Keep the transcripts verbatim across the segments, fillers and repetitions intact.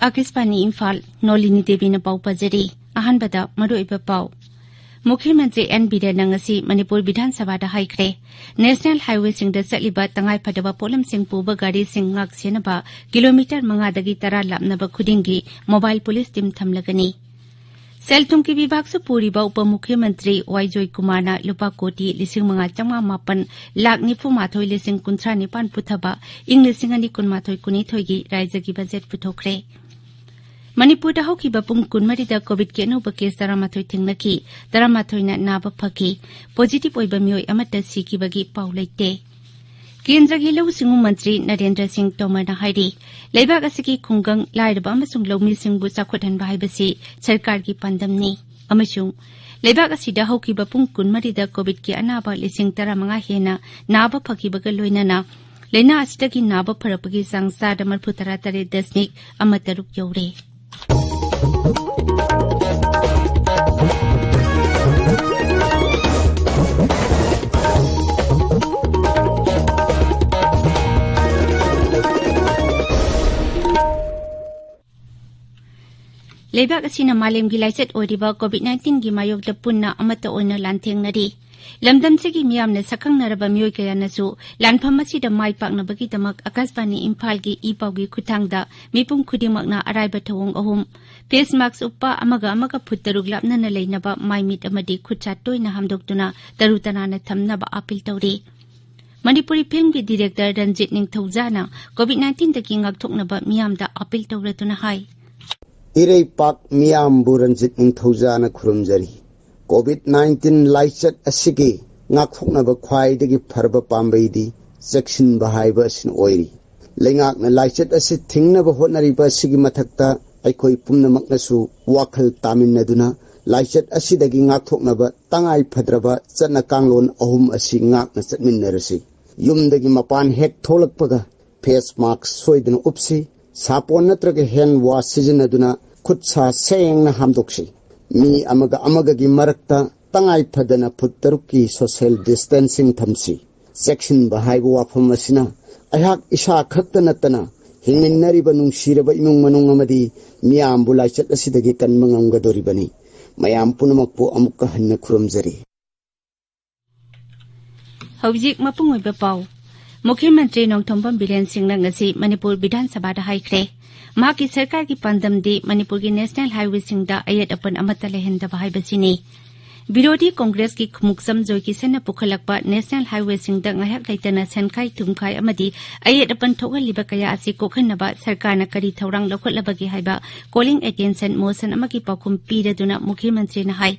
ꯑꯥꯀꯥꯁꯕꯥꯅꯤ ꯏꯝꯐꯥꯜ, ꯅꯣꯂꯤꯅꯤ ꯗꯦꯕꯤꯅ ꯄꯥꯎ ꯄꯥꯖꯔꯤ꯫ ꯑꯍꯥꯟꯕꯗ ꯃꯔꯨꯑꯣꯏꯕ ꯄꯥꯎ꯫ ꯃꯨꯈ꯭ꯌ ꯃꯟꯇ꯭ꯔꯤ ꯑꯦꯟ ꯕꯤꯔꯦꯟꯅ ꯉꯁꯤ ꯃꯅꯤꯄꯨꯔ ꯕꯤꯙꯥꯟ ꯁꯚꯥꯗ ꯍꯥꯏꯈ꯭ꯔꯦ, ꯅꯦꯁꯅꯦꯜ ꯍꯥꯏꯋꯦꯁꯤꯡꯗ ꯆꯠꯂꯤꯕ ꯇꯉꯥꯏꯐꯗꯕ ꯄꯣꯠꯂꯝꯁꯤꯡ ꯄꯨꯕ ꯒꯥꯔꯤꯁꯤꯡ ꯉꯥꯛ ꯁꯦꯟꯅꯕ ꯀꯤꯂꯣꯃꯤꯇꯔ ꯃꯉꯥꯗꯒꯤ ꯇꯔꯥ ꯂꯥꯞꯅꯕ ꯈꯨꯗꯤꯡꯒꯤ ꯃꯣꯕꯥꯏꯜ ꯄꯨꯂꯤꯁ ꯇꯤꯝ ꯊꯝꯂꯒꯅꯤ꯫ ꯁꯦꯜ ꯊꯨꯝꯒꯤ ꯕꯤꯚꯥꯒꯁꯨ ꯄꯨꯔꯤꯕ ꯎꯄ ꯃꯨꯈ꯭ꯌ ꯃꯟꯇ꯭ꯔꯤ ꯋꯥꯏ ꯖꯣꯏꯀꯨꯃꯥꯔꯅ ꯂꯨꯄꯥ ꯀꯣꯇꯤ ꯂꯤꯁꯤꯡ ꯃꯉꯥ ꯆꯥꯝꯃꯉꯥ ꯃꯥꯄꯟ ꯂꯥꯈ ꯅꯤꯐꯨ ꯃꯥꯊꯣꯏ ꯂꯤꯁꯤꯡ ꯀꯨꯟꯊ꯭ꯔꯥ ꯅꯤꯄꯥꯟ ꯄꯨꯊꯕ ꯏꯪ ꯂꯤꯁꯤꯡ ꯑꯅꯤ ꯀꯨꯟꯃꯥꯊꯣꯏ ꯀꯨꯟꯅꯤꯊꯣꯏꯒꯤ ꯔꯥꯖ꯭ꯌꯒꯤ ꯕꯖꯦꯠ ꯄꯨꯊꯣꯛꯈ꯭ꯔꯦ꯫ ꯃꯅꯤꯄꯨꯔꯗ ꯍꯧꯈꯤꯕ ꯄꯨꯡ ꯀꯨꯟꯃꯔꯤꯗ ꯀꯣꯚꯤꯗꯀꯤ ꯑꯅꯧꯕ ꯀꯦꯁ ꯇꯔꯥꯃꯥꯊꯣꯏ ꯊꯦꯡꯅꯈꯤ, ꯇꯔꯥꯃꯥꯊꯣꯏꯅ ꯅꯥꯕ ꯐꯈꯤ꯫ ꯄꯣꯖꯤꯇꯤꯚ ꯑꯣꯏꯕ ꯃꯤꯑꯣꯏ ꯑꯃꯠꯇ ꯁꯤꯈꯤꯕꯒꯤ ꯄꯥꯎ ꯂꯩꯇꯦ꯫ ꯀꯦꯟꯗ꯭ꯔꯒꯤ ꯂꯧꯎ ꯁꯤꯡꯎ ꯃꯟꯇ꯭ꯔꯤ ꯅꯔꯦꯟꯗ꯭ꯔ ꯁꯤꯡ ꯇꯣꯃꯔꯅ ꯍꯥꯏꯔꯤ, ꯂꯩꯕꯥꯛ ꯑꯁꯤꯒꯤ ꯈꯨꯡꯒꯪ, ꯂꯥꯏꯔꯕ ꯑꯃꯁꯨꯡ ꯂꯧꯃꯤꯁꯤꯡꯕꯨ ꯆꯥꯎꯈꯠꯍꯟꯕ ꯍꯥꯏꯕꯁꯤ ꯁꯔꯀꯥꯔꯒꯤ ꯄꯥꯟꯗꯝꯅꯤ ꯑꯃꯁꯨꯡ ꯂꯩꯕꯥꯛ ꯑꯁꯤꯗ ꯍꯧꯈꯤꯕ ꯄꯨꯡ ꯀꯨꯟꯃꯔꯤꯗ ꯀꯣꯚꯤꯗꯀꯤ ꯑꯅꯥꯕ ꯂꯤꯁꯤꯡ ꯇꯔꯥꯃꯉꯥ ꯍꯦꯟꯅ ꯅꯥꯕ ꯐꯈꯤꯕꯒ ꯂꯣꯏꯅꯅ ꯂꯥꯏꯅꯥ ꯑꯁꯤꯗꯒꯤ ꯅꯥꯕ ꯐꯔꯛꯄꯒꯤ ꯆꯥꯡ ꯆꯥꯗ ꯃꯔꯤꯐꯨ ꯇꯔꯥ ꯇꯔꯦꯠ ꯗꯁꯃꯤꯛ ꯑꯃ ꯇꯔꯨꯛ ꯌꯧꯔꯦ꯫ ꯂꯩꯕꯥꯛ ꯑꯁꯤꯅ ꯃꯥꯂꯦꯝꯒꯤ ꯂꯥꯏꯆꯠ ꯑꯣꯏꯔꯤꯕ ꯀꯣꯚꯤꯗ ꯅꯥꯏꯟꯇꯤꯟꯒꯤ ꯃꯥꯌꯣꯛꯇ ꯄꯨꯟꯅ ꯑꯃꯠꯇ ꯑꯣꯏꯅ ꯂꯥꯟꯊꯦꯡꯅꯔꯤ꯫ ꯂꯝꯗꯝꯁꯤꯒꯤ ꯃꯤꯌꯥꯝꯅ ꯁꯛꯈꯪꯅꯔꯕ ꯃꯤꯑꯣꯏ ꯀꯌꯥꯅꯁꯨ ꯂꯥꯟꯐꯝ ꯑꯁꯤꯗ ꯃꯥꯏ ꯄꯥꯛꯅꯕꯒꯤꯗꯃꯛ ꯑꯀꯥꯁꯕꯥꯅꯤ ꯏꯝꯐꯥꯜꯒꯤ ꯏ ꯄꯥꯎꯒꯤ ꯈꯨꯠꯊꯥꯡꯗ ꯃꯤꯄꯨꯝ ꯈꯨꯗꯤꯡꯃꯛꯅ ꯑꯔꯥꯏꯕ ꯊꯧꯑꯣꯡ ꯑꯍꯨꯝ, ꯐꯦꯁ ꯃꯥꯛꯁ ꯎꯞꯄ, ꯑꯃꯒ ꯑꯃꯒ ꯐꯨꯠ ꯇꯔꯨꯛ ꯂꯥꯞꯅꯅ ꯂꯩꯅꯕ, ꯃꯥꯏ ꯃꯤꯠ ꯑꯃꯗꯤ ꯈꯨꯠꯁꯥ ꯇꯣꯏꯅ ꯍꯥꯝꯗꯣꯛꯇꯨꯅ ꯇꯔꯨ ꯇꯅꯥꯟꯅ ꯊꯝꯅꯕ ꯑꯥꯄꯤꯜ ꯇꯧꯔꯤ꯫ ꯃꯅꯤꯄꯨꯔꯤ ꯐꯤꯜꯝꯒꯤ ꯗꯤꯔꯦꯛꯇꯔ ꯔꯟꯖꯤꯠ ꯅꯤꯡꯊꯧꯖꯥꯅ ꯀꯣꯚꯤꯗ ꯅꯥꯏꯟꯇꯤꯟꯗꯒꯤ ꯉꯥꯛꯊꯣꯛꯅꯕ ꯃꯤꯌꯥꯝꯗ ꯑꯥꯄꯤꯜ ꯇꯧꯔꯗꯨꯅ ꯍꯥꯏ꯫ ꯏꯔꯩꯄꯥꯛ ꯃꯤꯌꯥꯝꯕꯨ ꯔꯟꯖꯤꯠ ꯅꯤꯡꯊꯧꯖꯥꯅ ꯈꯨꯔꯨꯝꯖꯔꯤ꯫ ꯀꯣꯚꯤꯗ ꯅꯥꯏꯟꯇꯤꯟ ꯂꯥꯏꯆꯠ ꯑꯁꯤꯒꯤ ꯉꯥꯛꯊꯣꯛꯅꯕ ꯈ꯭ꯋꯥꯏꯗꯒꯤ ꯐꯔꯕ ꯄꯥꯝꯕꯩꯗꯤ ꯆꯦꯛꯁꯤꯟꯕ ꯍꯥꯏꯕ ꯑꯁꯤꯅ ꯑꯣꯏꯔꯤ꯫ ꯂꯩꯉꯥꯛꯅ ꯂꯥꯏꯆꯠ ꯑꯁꯤ ꯊꯤꯡꯅꯕ ꯍꯣꯠꯅꯔꯤꯕ ꯑꯁꯤꯒꯤ ꯃꯊꯛꯇ ꯑꯩꯈꯣꯏ ꯄꯨꯝꯅꯃꯛꯅꯁꯨ ꯋꯥꯈꯜ ꯇꯥꯃꯤꯟꯅꯗꯨꯅ ꯂꯥꯏꯆꯠ ꯑꯁꯤꯗꯒꯤ ꯉꯥꯛꯊꯣꯛꯅꯕ ꯇꯉꯥꯏ ꯐꯗ꯭ꯔꯕ ꯆꯠꯅ ꯀꯥꯡꯂꯣꯟ ꯑꯍꯨꯝ ꯑꯁꯤ ꯉꯥꯛꯅ ꯆꯠꯃꯤꯟꯅꯔꯁꯤ꯫ ꯌꯨꯝꯗꯒꯤ ꯃꯄꯥꯟ ꯍꯦꯛ ꯊꯣꯛꯂꯛꯄꯒ ꯐꯦꯁ ꯃꯥꯛꯁ ꯁꯣꯏꯗꯅ ꯎꯞꯁꯤ꯫ ꯁꯥꯄꯣꯟ ꯅꯠꯇ꯭ꯔꯒ ꯍꯦꯟ ꯋꯥꯁ ꯁꯤꯖꯤꯟꯅꯗꯨꯅ ꯈꯨꯠ ꯁꯥ ꯁꯦꯡꯅ ꯍꯥꯝꯗꯣꯛꯁꯤ꯫ ꯃꯤ ꯑꯃꯒ ꯑꯃꯒꯒꯤ ꯃꯔꯛꯇ ꯇꯉꯥꯏ ꯐꯗꯅ ꯐꯨꯠ ꯇꯔꯨꯛꯀꯤ ꯁꯣꯁꯤꯌꯦꯜ ꯗꯤꯁꯇꯦꯟꯁꯤꯡ ꯊꯝꯁꯤ꯫ ꯆꯦꯛꯁꯤꯟꯕ ꯍꯥꯏꯕ ꯋꯥꯐꯝ ꯑꯁꯤꯅ ꯑꯩꯍꯥꯛ ꯏꯁꯥ ꯈꯛꯇ ꯅꯠꯇꯅ ꯍꯤꯡꯃꯤꯟꯅꯔꯤꯕ ꯅꯨꯡꯁꯤꯔꯕ ꯏꯃꯨꯡ ꯃꯅꯨꯡ ꯑꯃꯗꯤ ꯃꯤꯌꯥꯝꯕꯨ ꯂꯥꯏꯆꯠ ꯑꯁꯤꯗꯒꯤ ꯀꯟꯕ ꯉꯝꯒꯗꯣꯔꯤꯕꯅꯤ꯫ ꯃꯌꯥꯝ ꯄꯨꯝꯅꯃꯛꯄꯨ ꯑꯃꯨꯛꯀ ꯍꯟꯅ ꯈꯨꯔꯨꯝꯖꯔꯤ꯫ ꯍꯧꯖꯤꯛ ꯃꯄꯨꯡ ꯑꯣꯏꯕ ꯄꯥꯎ꯫ ꯃꯨꯈ꯭ꯌ ꯃꯟꯇ꯭ꯔꯤ ꯅꯣꯡꯊꯣꯝꯕꯝ ꯕꯤꯔꯦꯟ ꯁꯤꯡꯅ ꯉꯁꯤ ꯃꯅꯤꯄꯨꯔ ꯕꯤꯙꯥꯟ ꯁꯚꯥꯗ ꯍꯥꯏꯈ꯭ꯔꯦ, ꯃꯍꯥꯛꯀꯤ ꯁꯔꯀꯥꯔꯒꯤ ꯄꯥꯟꯗꯝꯗꯤ ꯃꯅꯤꯄꯨꯔꯒꯤ ꯅꯦꯁꯅꯦꯜ ꯍꯥꯏꯋꯦꯁꯤꯡꯗ ꯑꯌꯦꯠ ꯑꯄꯟ ꯑꯃꯠꯇ ꯂꯩꯍꯟꯗꯕ ꯍꯥꯏꯕꯁꯤꯅꯤ꯫ ꯕꯤꯔꯣꯙꯤ ꯀꯣꯡꯒ꯭ꯔꯦꯁꯀꯤ ꯈꯨꯃꯨꯛꯆꯝ ꯖꯣꯏ ꯀꯤꯁꯟꯅ ꯄꯨꯈꯠꯂꯛꯄ ꯅꯦꯁꯅꯦꯜ ꯍꯥꯏꯋꯦꯁꯤꯡꯗ ꯉꯥꯏꯍꯥꯛ ꯂꯩꯇꯅ ꯁꯦꯟꯈꯥꯏ ꯊꯨꯝꯈꯥꯏ ꯑꯃꯗꯤ ꯑꯌꯦꯠ ꯑꯄꯟ ꯊꯣꯛꯍꯜꯂꯤꯕ ꯀꯌꯥ ꯑꯁꯤ ꯀꯣꯛꯍꯟꯅꯕ ꯁꯔꯀꯥꯔꯅ ꯀꯔꯤ ꯊꯧꯔꯥꯡ ꯂꯧꯈꯠꯂꯕꯒꯦ ꯍꯥꯏꯕ ꯀꯣꯂꯤꯡ ꯑꯦꯇꯦꯟꯁꯟ ꯃꯣꯁꯟ ꯑꯃꯒꯤ ꯄꯥꯎꯈꯨꯝ ꯄꯤꯔꯗꯨꯅ ꯃꯨꯈ꯭ꯌ ꯃꯟꯇ꯭ꯔꯤꯅ ꯍꯥꯏ,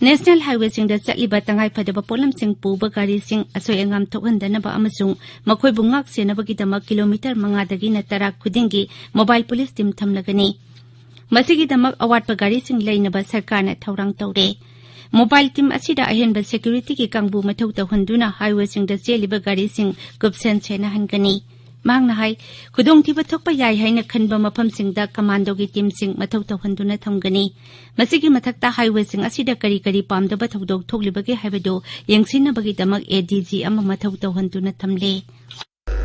ꯅꯦꯁꯅꯦꯜ ꯍꯥꯏꯋꯦꯁꯤꯡꯗ ꯆꯠꯂꯤꯕ ꯇꯉꯥꯏꯐꯗꯕ ꯄꯣꯠꯂꯝꯁꯤꯡ ꯄꯨꯕ ꯒꯥꯔꯤꯁꯤꯡ ꯑꯁꯣꯏ ꯑꯉꯥꯝ ꯊꯣꯛꯍꯟꯗꯅꯕ ꯑꯃꯁꯨꯡ ꯃꯈꯣꯏꯕꯨ ꯉꯥꯛ ꯁꯦꯟꯅꯕꯒꯤꯗꯃꯛ ꯀꯤꯂꯣꯃꯤꯇꯔ ꯃꯉꯥꯗꯒꯤꯅ ꯇꯔꯥ ꯈꯨꯗꯤꯡꯒꯤ ꯃꯣꯕꯥꯏꯜ ꯄꯨꯂꯤꯁ ꯇꯤꯝ ꯊꯝꯂꯒꯅꯤ꯫ ꯃꯁꯤꯒꯤꯗꯃꯛ ꯑꯋꯥꯠꯄ ꯒꯥꯔꯤꯁꯤꯡ ꯂꯩꯅꯕ ꯁꯔꯀꯥꯔꯅ ꯊꯧꯔꯥꯡ ꯇꯧꯔꯦ꯫ ꯃꯣꯕꯥꯏꯜ ꯇꯤꯝ ꯑꯁꯤꯗ ꯑꯍꯦꯟꯕ ꯁꯦꯀ꯭ꯌꯨꯔꯤꯇꯤꯒꯤ ꯀꯥꯡꯕꯨ ꯃꯊꯧ ꯇꯧꯍꯟꯗꯨꯅ ꯍꯥꯏꯋꯦꯁꯤꯡꯗ ꯆꯦꯜꯂꯤꯕ ꯒꯥꯔꯤꯁꯤꯡ ꯀꯨꯞꯁꯦꯟ ꯁꯦꯟꯅꯍꯟꯒꯅꯤ꯫ ꯃꯍꯥꯛꯅ ꯍꯥꯏ, ꯈꯨꯗꯣꯡꯊꯤꯕ ꯊꯣꯛꯄ ꯌꯥꯏ ꯍꯥꯏꯅ ꯈꯟꯕ ꯃꯐꯝꯁꯤꯡꯗ ꯀꯃꯥꯟꯗꯣꯒꯤ ꯇꯤꯝꯁꯤꯡ ꯃꯊꯧ ꯇꯧꯍꯟꯗꯨꯅ ꯊꯝꯒꯅꯤ꯫ ꯃꯁꯤꯒꯤ ꯃꯊꯛꯇ ꯍꯥꯏꯋꯦꯁꯤꯡ ꯑꯁꯤꯗ ꯀꯔꯤ ꯀꯔꯤ ꯄꯥꯝꯗꯕ ꯊꯧꯗꯣꯛ ꯊꯣꯛꯂꯤꯕꯒꯦ ꯍꯥꯏꯕꯗꯨ ꯌꯦꯡꯁꯤꯟꯅꯕꯒꯤꯗꯃꯛ ꯑꯦ ꯗꯤ ꯖꯤ ꯑꯃ ꯃꯊꯧ ꯇꯧꯍꯟꯗꯨꯅ ꯊꯝꯂꯦ꯫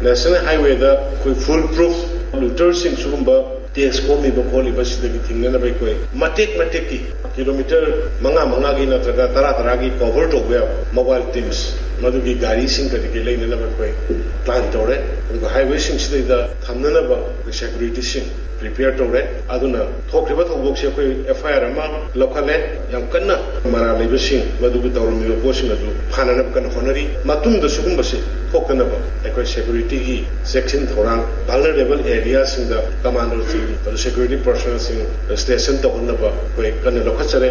ꯅꯦꯁꯅꯦꯜ ꯍꯥꯏꯋꯦꯗ ꯑꯩꯈꯣꯏ ꯐꯨꯜ ꯄ꯭ꯔꯨꯐ ꯂꯨꯇꯔꯁꯤꯡ ꯁꯤꯒꯨꯝꯕ ꯇꯦꯁ ꯈꯣꯝꯃꯤꯕ ꯈꯣꯠꯂꯤꯕ ꯁꯤꯗꯒꯤ ꯊꯤꯡꯅꯅꯕ ꯑꯩꯈꯣꯏ ꯃꯇꯦꯛ ꯃꯇꯦꯛꯀꯤ ꯀꯤꯂꯣꯃꯤꯇꯔ ꯃꯉꯥ ꯃꯉꯥꯒꯤ ꯅꯠꯇ꯭ꯔꯒ ꯇꯔꯥ ꯇꯔꯥꯒꯤ ꯀꯣꯚꯔ ꯇꯧꯕ ꯌꯥꯕ ꯃꯣꯕꯥꯏꯜ ꯇꯤꯝꯁ ꯃꯗꯨꯒꯤ ꯒꯥꯔꯤꯁꯤꯡ ꯀꯔꯤ ꯀꯔꯤ ꯂꯩꯅꯅꯕ ꯑꯩꯈꯣꯏ ꯄ꯭ꯂꯥꯟ ꯇꯧꯔꯦ꯫ ꯑꯗꯨꯒ ꯍꯥꯏꯋꯦꯁꯤꯡꯁꯤꯗꯩꯗ ꯊꯝꯅꯅꯕ ꯑꯩꯈꯣꯏ ꯁꯦꯀ꯭ꯌꯨꯔꯤꯇꯤꯁꯤꯡ ꯄ꯭ꯔꯤꯄꯦꯌꯔ ꯇꯧꯔꯦ꯫ ꯑꯗꯨꯅ ꯊꯣꯛꯈ꯭ꯔꯤꯕ ꯊꯧꯗꯣꯛꯁꯦ ꯑꯩꯈꯣꯏ ꯑꯦꯐ ꯑꯥꯏ ꯑꯥꯔ ꯑꯃ ꯂꯧꯈꯠꯂꯦ꯫ ꯌꯥꯝ ꯀꯟꯅ ꯃꯔꯥꯜ ꯂꯩꯕꯁꯤꯡ ꯃꯗꯨꯒꯤ ꯇꯧꯔꯝꯃꯤꯕ ꯄꯣꯠꯁꯤꯡ ꯑꯗꯨ ꯐꯥꯅꯅꯕ ꯀꯟꯅ ꯍꯣꯠꯅꯔꯤ꯫ ꯃꯇꯨꯡꯗ ꯁꯤꯒꯨꯝꯕꯁꯤ ꯊꯣꯛꯇꯅꯕ ꯑꯩꯈꯣꯏ ꯁꯦꯀ꯭ꯌꯨꯔꯤꯇꯤꯒꯤ ꯆꯦꯛꯁꯤꯟ ꯊꯧꯔꯥꯡ, ꯚꯜꯅꯔꯦꯕꯜ ꯑꯦꯔꯤꯌꯥꯁꯤꯡꯗ ꯀꯃꯥꯟꯗꯣꯁꯤꯡ ꯑꯗꯨ ꯁꯦꯀ꯭ꯌꯨꯔꯤꯇꯤ ꯄꯔꯁꯣꯅꯦꯜꯁꯤꯡ ꯁ꯭ꯇꯦꯁꯟ ꯇꯧꯍꯟꯅꯕ ꯑꯩꯈꯣꯏ ꯀꯟꯅ ꯂꯧꯈꯠꯆꯔꯦ꯫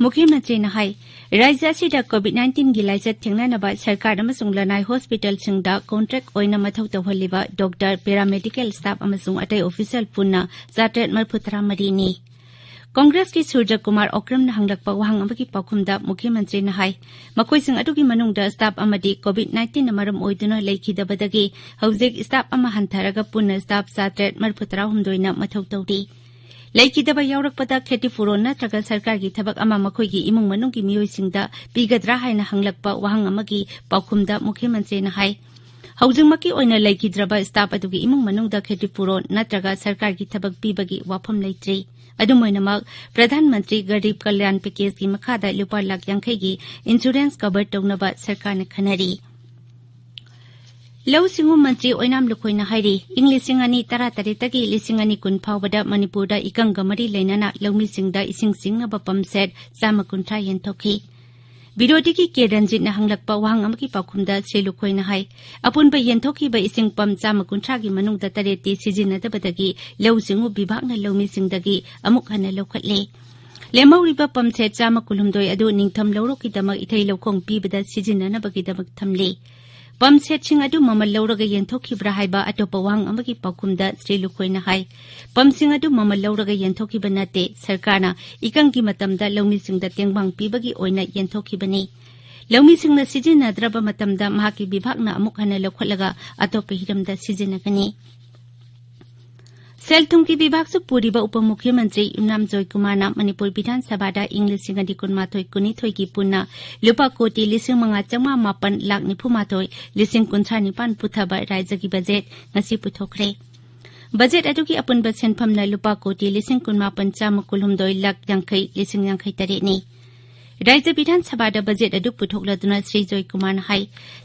ꯃꯨꯈ꯭ꯌ ꯃꯟꯇ꯭ꯔꯤꯅ ꯍꯥꯏ, ꯔꯥꯖ꯭ꯌ ꯑꯁꯤꯗ ꯀꯣꯚꯤꯗ ꯅꯥꯏꯟꯇꯤꯟꯒꯤ ꯂꯥꯏꯆꯠ ꯊꯦꯡꯅꯅꯕ ꯁꯔꯀꯥꯔ ꯑꯃꯁꯨꯡ ꯂꯅꯥꯏ ꯍꯣꯁꯄꯤꯇꯥꯜꯁꯤꯡꯗ ꯀꯣꯟꯇ꯭ꯔꯦꯛ ꯑꯣꯏꯅ ꯃꯊꯧ ꯇꯧꯍꯜꯂꯤꯕ ꯗꯣꯛꯇꯔ, ꯄꯦꯔꯥꯃꯦꯗꯤꯀꯦꯜ ꯁ꯭ꯇꯥꯐ ꯑꯃꯁꯨꯡ ꯑꯇꯩ ꯑꯣꯐꯤꯁꯤꯌꯦꯜ ꯄꯨꯟꯅ ꯆꯥꯇ꯭ꯔꯦꯠ ꯃꯔꯤꯐꯨ ꯇꯔꯥ ꯃꯔꯤꯅꯤ꯫ ꯀꯣꯡꯒ꯭ꯔꯦꯁꯀꯤ ꯁꯨꯔꯖ ꯀꯨꯃꯥꯔ ꯑꯣꯀ꯭ꯔꯝꯅ ꯍꯪꯂꯛꯄ ꯋꯥꯍꯪ ꯑꯃꯒꯤ ꯄꯥꯎꯈꯨꯝꯗ ꯃꯨꯈ꯭ꯌ ꯃꯟꯇ꯭ꯔꯤꯅ ꯍꯥꯏ, ꯃꯈꯣꯏꯁꯤꯡ ꯑꯗꯨꯒꯤ ꯃꯅꯨꯡꯗ ꯁ꯭ꯇꯥꯐ ꯑꯃꯗꯤ ꯀꯣꯚꯤꯗ ꯅꯥꯏꯟꯇꯤꯟꯅ ꯃꯔꯝ ꯑꯣꯏꯗꯨꯅ ꯂꯩꯈꯤꯗꯕꯗꯒꯤ ꯍꯧꯖꯤꯛ ꯁ꯭ꯇꯥꯐ ꯑꯃ ꯍꯟꯊꯔꯒ ꯄꯨꯟꯅ ꯁ꯭ꯇꯥꯐ ꯆꯥꯇ꯭ꯔꯦꯠ ꯃꯔꯤꯐꯨ ꯇꯔꯥꯍꯨꯝꯗꯣꯏꯅ ꯃꯊꯧ ꯇꯧꯔꯤ꯫ ꯂꯩꯈꯤꯗꯕ ꯌꯥꯎꯔꯛꯄꯗ ꯈꯦꯇꯤꯄꯨꯔꯣꯟ ꯅꯠꯇ꯭ꯔꯒ ꯁꯔꯀꯥꯔꯒꯤ ꯊꯕꯛ ꯑꯃ ꯃꯈꯣꯏꯒꯤ ꯏꯃꯨꯡ ꯃꯅꯨꯡꯒꯤ ꯃꯤꯑꯣꯏꯁꯤꯡꯗ ꯄꯤꯒꯗ꯭ꯔꯥ ꯍꯥꯏꯅ ꯍꯪꯂꯛꯄ ꯋꯥꯍꯪ ꯑꯃꯒꯤ ꯄꯥꯎꯈꯨꯝꯗ ꯃꯨꯈ꯭ꯌ ꯃꯟꯇ꯭ꯔꯤꯅ ꯍꯥꯏ, ꯍꯧꯖꯤꯛꯃꯛꯀꯤ ꯑꯣꯏꯅ ꯂꯩꯈꯤꯗ꯭ꯔꯕ staff ꯑꯗꯨꯒꯤ ꯏꯃꯨꯡ ꯃꯅꯨꯡꯗ ꯈꯦꯇꯤꯄꯨꯔꯣꯟ ꯅꯠꯇ꯭ꯔꯒ ꯁꯔꯀꯥꯔꯒꯤ ꯊꯕꯛ ꯄꯤꯕꯒꯤ ꯋꯥꯐꯝ ꯂꯩꯇ꯭ꯔꯤ꯫ ꯑꯗꯨꯝ ꯑꯣꯏꯅꯃꯛ, ꯄ꯭ꯔꯙꯥꯟ ꯃꯟꯇ꯭ꯔꯤ ꯒꯔꯤꯕ ꯀꯜꯌꯥꯟ package ꯀꯤ ꯃꯈꯥꯗ ꯂꯨꯄꯥ ꯂꯥꯈ ꯌꯥꯡꯈꯩꯒꯤ insurance cover ꯇꯧꯅꯕ ꯁꯔꯀꯥꯔꯅ ꯈꯟꯅꯔꯤ꯫ ꯂꯧꯎ ꯁꯤꯡꯎ ꯃꯟꯇ꯭ꯔꯤ ꯑꯣꯏꯅꯥꯝ ꯂꯨꯈꯣꯏꯅ ꯍꯥꯏꯔꯤ, ꯏꯪ ꯂꯤꯁꯤꯡ ꯑꯅꯤ ꯇꯔꯥꯇꯔꯦꯠꯇꯒꯤ ꯂꯤꯁꯤꯡ ꯑꯅꯤ ꯀꯨꯟ ꯐꯥꯎꯕꯗ ꯃꯅꯤꯄꯨꯔꯗ ꯏꯀꯪꯒ ꯃꯔꯤ ꯂꯩꯅꯅ ꯂꯧꯃꯤꯁꯤꯡꯗ ꯏꯁꯤꯡ ꯆꯤꯡꯅꯕ pump set ꯆꯥꯝꯃ ꯀꯨꯟꯊ꯭ꯔꯥ ꯌꯦꯟꯊꯣꯛꯈꯤ꯫ ꯕꯤꯔꯣꯙꯤꯒꯤ ꯀꯦ ꯔꯟꯖꯤꯠꯅ ꯍꯪꯂꯛꯄ ꯋꯥꯍꯪ ꯑꯃꯒꯤ ꯄꯥꯎꯈꯨꯝꯗ ꯁ꯭ꯔꯤ ꯂꯨꯈꯣꯏꯅ ꯍꯥꯏ, ꯑꯄꯨꯟꯕ ꯌꯦꯟꯊꯣꯛꯈꯤꯕ ꯏꯁꯤꯡ pump ꯆꯥꯝꯃ ꯀꯨꯟꯊ꯭ꯔꯥꯒꯤ ꯃꯅꯨꯡꯗ ꯇꯔꯦꯠꯇꯤ ꯁꯤꯖꯤꯟꯅꯗꯕꯗꯒꯤ ꯂꯧꯎ ꯁꯤꯡꯎ ꯕꯤꯚꯥꯒꯅ ꯂꯧꯃꯤꯁꯤꯡꯗꯒꯤ ꯑꯃꯨꯛ ꯍꯟꯅ ꯂꯧꯈꯠꯂꯦ꯫ ꯂꯦꯝꯍꯧꯔꯤꯕ pump set ꯆꯥꯝꯃ ꯀꯨꯟꯍꯨꯝꯗꯣꯏ ꯑꯗꯨ ꯅꯤꯡꯊꯝ ꯂꯧꯔꯣꯛꯀꯤꯗꯃꯛ ꯏꯊꯩ ꯂꯧꯈꯣꯡ ꯄꯤꯕꯗ ꯁꯤꯖꯤꯟꯅꯅꯕꯒꯤꯗꯃꯛ ꯊꯝꯂꯤ꯫ Pump set ꯁꯤꯡ ꯑꯗꯨ ꯃꯃꯜ ꯂꯧꯔꯒ ꯌꯦꯟꯊꯣꯛꯈꯤꯕ꯭ꯔꯥ ꯍꯥꯏꯕ ꯑꯇꯣꯞꯄ ꯋꯥꯍꯪ ꯑꯃꯒꯤ ꯄꯥꯎꯈꯨꯝꯗ ꯁ꯭ꯔꯤ ꯂꯨꯈꯣꯏꯅ ꯍꯥꯏ, pump ꯁꯤꯡ ꯑꯗꯨ ꯃꯃꯜ ꯂꯧꯔꯒ ꯌꯦꯟꯊꯣꯛꯈꯤꯕ ꯅꯠꯇꯦ, ꯁꯔꯀꯥꯔꯅ ꯏꯀꯪꯒꯤ ꯃꯇꯝꯗ ꯂꯧꯃꯤꯁꯤꯡꯗ ꯇꯦꯡꯕꯥꯡ ꯄꯤꯕꯒꯤ ꯑꯣꯏꯅ ꯌꯦꯟꯊꯣꯛꯈꯤꯕꯅꯤ꯫ ꯂꯧꯃꯤꯁꯤꯡꯅ ꯁꯤꯖꯤꯟꯅꯗ꯭ꯔꯕ ꯃꯇꯝꯗ ꯃꯍꯥꯛꯀꯤ ꯕꯤꯚꯥꯒꯅ ꯑꯃꯨꯛ ꯍꯟꯅ ꯂꯧꯈꯠꯂꯒ ꯑꯇꯣꯞꯄ ꯍꯤꯔꯝꯗ ꯁꯤꯖꯤꯟꯅꯒꯅꯤ꯫ ꯁꯦꯜ ꯊꯨꯝꯒꯤ ꯕꯤꯚꯥꯒꯁꯨ ꯄꯨꯔꯤꯕ ꯎꯄ ꯃꯨꯈ꯭ꯌꯃꯟꯇ꯭ꯔꯤ ꯌꯨꯝꯅꯥꯝ ꯖꯣꯏꯀꯨꯃꯥꯔꯅ ꯃꯅꯤꯄꯨꯔ ꯕꯤꯙꯥꯟ ꯁꯚꯥꯗ ꯏꯪ ꯂꯤꯁꯤꯡ ꯑꯅꯤ ꯀꯨꯟꯃꯥꯊꯣꯏ ꯀꯨꯟꯅꯤꯊꯣꯏꯒꯤ ꯄꯨꯟꯅ ꯂꯨꯄꯥ ꯀꯣꯇꯤ ꯂꯤꯁꯤꯡ ꯃꯉꯥ ꯆꯥꯝꯃꯉꯥ ꯃꯥꯄꯟ ꯂꯥꯈ ꯅꯤꯐꯨ ꯃꯥꯊꯣꯏ ꯂꯤꯁꯤꯡ ꯀꯨꯟꯊ꯭ꯔꯥ ꯅꯤꯄꯥꯟ ꯄꯨꯊꯕ ꯔꯥꯖ꯭ꯌꯒꯤ ꯕꯖꯦꯠ ꯉꯁꯤ ꯄꯨꯊꯣꯛꯈ꯭ꯔꯦ꯫ ꯕꯖꯦꯠ ꯑꯗꯨꯒꯤ ꯑꯄꯨꯟꯕ ꯁꯦꯟꯐꯝꯅ ꯂꯨꯄꯥ ꯀꯣꯇꯤ ꯂꯤꯁꯤꯡ ꯀꯨꯟꯃꯥꯄꯟ ꯆꯥꯝꯃ ꯀꯨꯟꯍꯨꯝꯗꯣꯏ ꯂꯥꯈ ꯌꯥꯡꯈꯩ ꯂꯤꯁꯤꯡ ꯌꯥꯡꯈꯩ ꯇꯔꯦꯠꯅꯤ꯫ ꯔꯥꯖ꯭ꯌ ꯕꯤꯙꯥꯟ ꯁꯚꯥꯗ ꯕꯖꯦꯠ ꯑꯗꯨ ꯄꯨꯊꯣꯛꯂꯗꯨꯅ ꯁ꯭ꯔꯤ ꯖꯣꯏꯀꯨꯃꯥꯔꯅ ꯍꯥꯏ,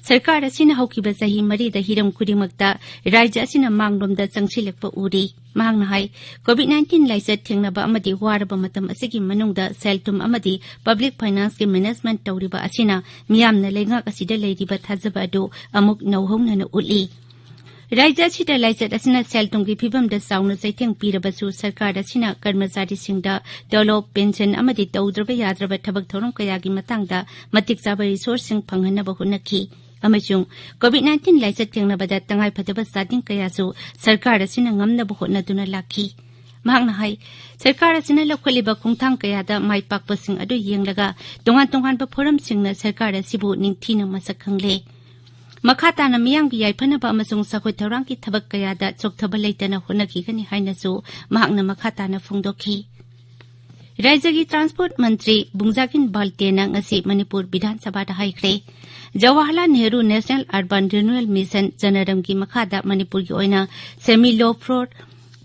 ꯁꯔꯀꯥꯔ ꯑꯁꯤꯅ ꯍꯧꯈꯤꯕ ꯆꯍꯤ ꯃꯔꯤꯗ ꯍꯤꯔꯝ ꯈꯨꯗꯤꯡꯃꯛꯇ ꯔꯥꯖ꯭ꯌ ꯑꯁꯤꯅ ꯃꯥꯡꯂꯣꯝꯗ ꯆꯪꯁꯤꯜꯂꯛꯄ ꯎꯔꯤ꯫ ꯃꯍꯥꯛꯅ ꯍꯥꯏ, ꯀꯣꯚꯤꯗ ꯅꯥꯏꯟꯇꯤꯟ ꯂꯥꯏꯆꯠ ꯊꯦꯡꯅꯕ ꯑꯃꯗꯤ ꯋꯥꯔꯕ ꯃꯇꯝ ꯑꯁꯤꯒꯤ ꯃꯅꯨꯡꯗ ꯁꯦꯜ ꯊꯨꯝ ꯑꯃꯗꯤ ꯄꯕ꯭ꯂꯤꯛ ꯐꯥꯏꯅꯥꯟꯁꯀꯤ ꯃꯦꯅꯦꯖꯃꯦꯟꯠ ꯇꯧꯔꯤꯕ ꯑꯁꯤꯅ ꯃꯤꯌꯥꯝꯅ ꯂꯩꯉꯥꯛ ꯑꯁꯤꯗ ꯂꯩꯔꯤꯕ ꯊꯥꯖꯕ ꯑꯗꯨ ꯑꯃꯨꯛ ꯅꯧꯍꯧꯅꯅ ꯎꯠꯂꯤ꯫ ꯔꯥꯖ꯭ꯌ ꯑꯁꯤꯗ ꯂꯥꯏꯆꯠ ꯑꯁꯤꯅ ꯁꯦꯜ ꯊꯨꯝꯒꯤ ꯐꯤꯕꯝꯗ ꯆꯥꯎꯅ ꯆꯩꯊꯦꯡ ꯄꯤꯔꯕꯁꯨ, ꯁꯔꯀꯥꯔ ꯑꯁꯤꯅ ꯀꯔꯃꯆꯥꯔꯤꯁꯤꯡꯗ ꯇꯣꯂꯣꯞ, ꯄꯦꯟꯁꯟ ꯑꯃꯗꯤ ꯇꯧꯗ꯭ꯔꯕ ꯌꯥꯗ꯭ꯔꯕ ꯊꯕꯛ ꯊꯧꯔꯝ ꯀꯌꯥꯒꯤ ꯃꯇꯥꯡꯗ ꯃꯇꯤꯛ ꯆꯥꯕ ꯔꯤꯁꯣꯔꯁꯁꯤꯡ ꯐꯪꯍꯟꯅꯕ ꯍꯣꯠꯅꯈꯤ꯫ ꯑꯃꯁꯨꯡ ꯀꯣꯚꯤꯗ ꯅꯥꯏꯟꯇꯤꯟ ꯂꯥꯏꯆꯠ ꯊꯦꯡꯅꯕꯗ ꯇꯉꯥꯏꯐꯗꯕ ꯆꯥꯗꯤꯡ ꯀꯌꯥꯁꯨ ꯁꯔꯀꯥꯔ ꯑꯁꯤꯅ ꯉꯝꯅꯕ ꯍꯣꯠꯅꯗꯨꯅ ꯂꯥꯛꯈꯤ꯫ ꯃꯍꯥꯛꯅ ꯍꯥꯏ, ꯁꯔꯀꯥꯔ ꯑꯁꯤꯅ ꯂꯧꯈꯠꯂꯤꯕ ꯈꯣꯡꯊꯥꯡ ꯀꯌꯥꯗ ꯃꯥꯏ ꯄꯥꯛꯄꯁꯤꯡ ꯑꯗꯨ ꯌꯦꯡꯂꯒ ꯇꯣꯉꯥꯟ ꯇꯣꯉꯥꯟꯕ ꯐꯣꯔꯝꯁꯤꯡꯅ ꯁꯔꯀꯥꯔ ꯑꯁꯤꯕꯨ ꯅꯤꯡꯊꯤꯅ ꯃꯁꯛ ꯈꯪꯂꯦ꯫ ꯃꯈꯥ ꯇꯥꯅ ꯃꯤꯌꯥꯝꯒꯤ ꯌꯥꯏꯐꯅꯕ ꯑꯃꯁꯨꯡ ꯆꯥꯎꯈꯠ ꯊꯧꯔꯥꯡꯒꯤ ꯊꯕꯛ ꯀꯌꯥꯗ ꯆꯣꯛꯊꯕ ꯂꯩꯇꯅ ꯍꯣꯠꯅꯈꯤꯒꯅꯤ ꯍꯥꯏꯅꯁꯨ ꯃꯍꯥꯛꯅ ꯃꯈꯥ ꯇꯥꯅ ꯐꯣꯡꯗꯣꯛꯈꯤ꯫ ꯔꯥꯖ꯭ꯌꯒꯤ ꯇ꯭ꯔꯥꯟꯁꯄꯣꯔꯠ ꯃꯟꯇ꯭ꯔꯤ ꯕꯨꯡꯖꯥꯒꯤꯟ ꯕꯥꯜꯇꯦꯅ ꯉꯁꯤ ꯃꯅꯤꯄꯨꯔ ꯕꯤꯙꯥꯟ ꯁꯚꯥꯗ ꯍꯥꯏꯈ꯭ꯔꯦ, Jawaharlal Nehru national urban renewal mission, ꯖꯅꯔꯝꯒꯤ ꯃꯈꯥꯗ ꯃꯅꯤꯄꯨꯔꯒꯤ ꯑꯣꯏꯅ ꯁꯦꯃꯤ ꯂꯣ ꯐ꯭ꯂꯣꯔ